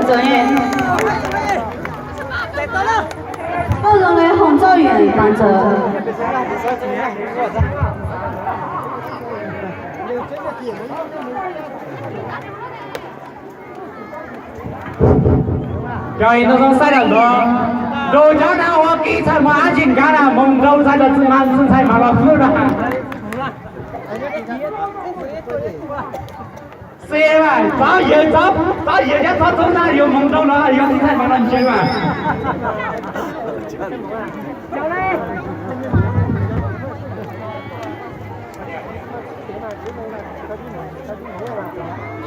责任。不能给洪兆远担责。 Cov ib no zoo saib lawm ntua, nrug cov dab ua kib txhaj muaj ab tsi nkab na, moog nrug txhaj tau txwj ma txwj ntxhais mas los xwb na. Xwb mas txhob yawg, txhob yawg cov txhob txhub na, yuav moog nrug los yuav txhaj mas los ntse mas.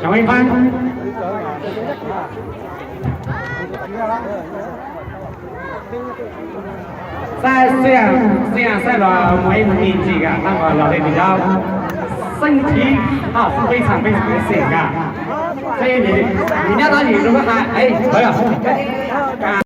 Xyoo ib faab. Saib xwb, xwb saib los muaj ib tug me ntsis kam thaaj los le nws cov xeeb thib, xeeb peb txha peb xeem kam. Saib nws nyab tau yim rua koj has,